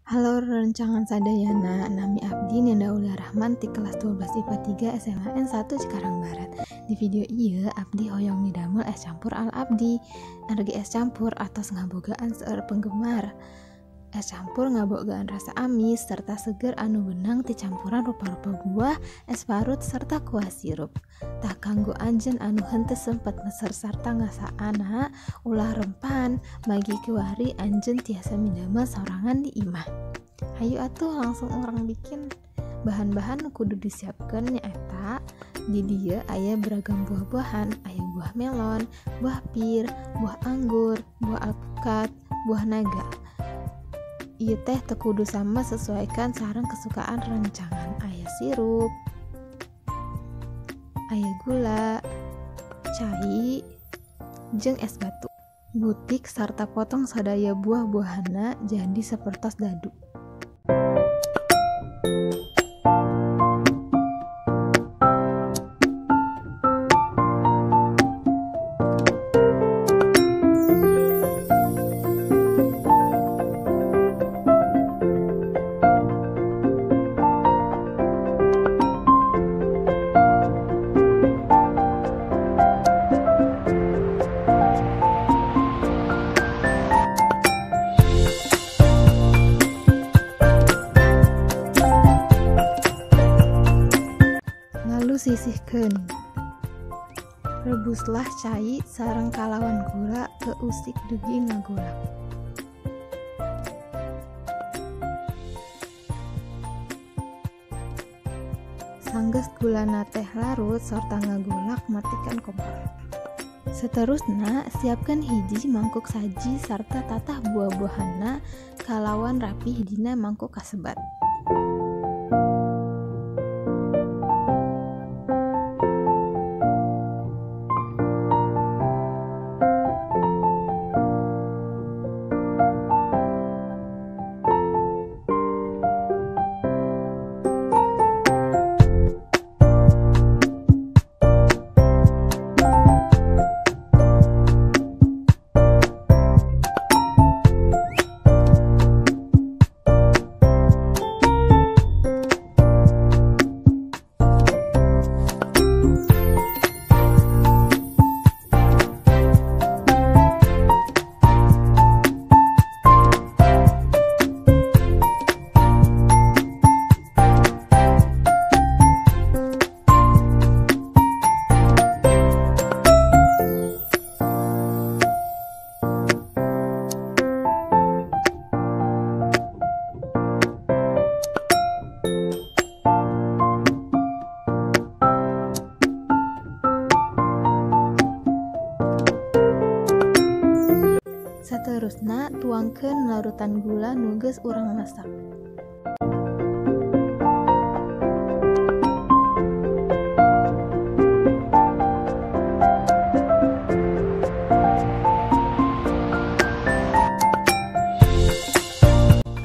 Halo rerencangan sadayana, nami abdi Ninda Aulia Rahman ti kelas 12 IPA 3 SMAN 1 Cikarang Barat. Di video ieu abdi hoyong midamel es campur al abdi. Energi es campur atos ngabogaan seueur penggemar. Es campur ngabogaan rasa amis serta seger anu benang ti campuran rupa-rupa buah, es parut serta kuah sirup. Tah kanggo anjeun anu henteu sempet meser sarta ngasaana, ulah rempan, magi kiwari anjeun tiasa midamel sorangan di imah. Hayu atuh langsung urang bikin. Bahan-bahan nu kudu disiapkeun nyaeta di dieu aya beragam buah-buahan, aya buah melon, buah pir, buah anggur, buah alpukat, buah naga. Ieu teh teu kudu sama, sesuaikan sareng kesukaan rencangan. Aya sirup, aya gula, cai, jeung es batu. Butik sarta potong sadaya buah-buahanna jadi sapertos dadu. Lalu sisihkeun. Rebuslah cai sareng kalawan gula keusik dugi ngagolak. Sanggeus gulana teh larut sarta ngagolak, matikan kompor. Seterusna, siapkan hiji mangkuk saji sarta tatah buah-buahanna kalawan rapih dina mangkuk kasebat. Saterusna tuangkeun larutan gula nu geus urang masak.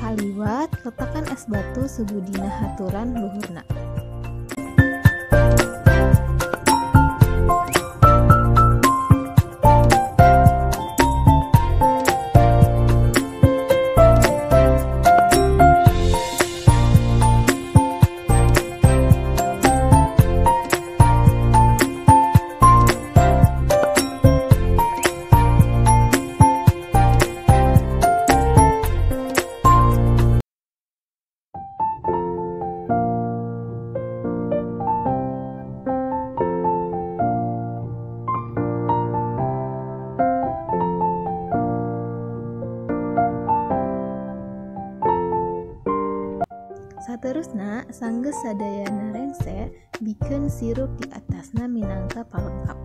Kaliwat letakan es batu sugu dina haturan luhurna. Saterusna, sanggeus sadayana rengse, bikeun sirup di atasna minangka palengkap.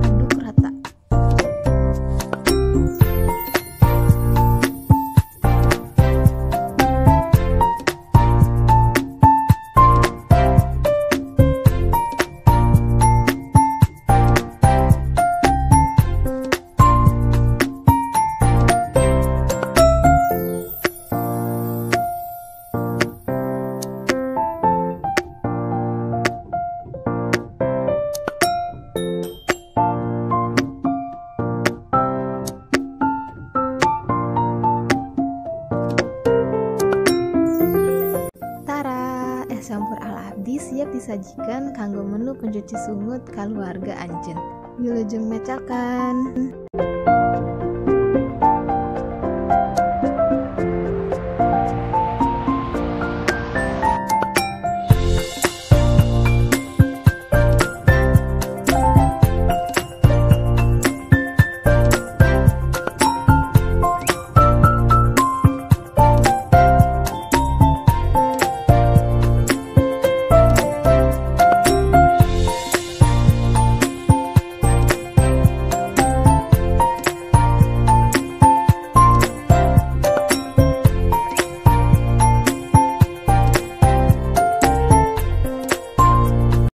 Aduk rata. Siap disajikan kanggo menu pencuci sungut kaluarga anjeun. Wilujeng mecakan.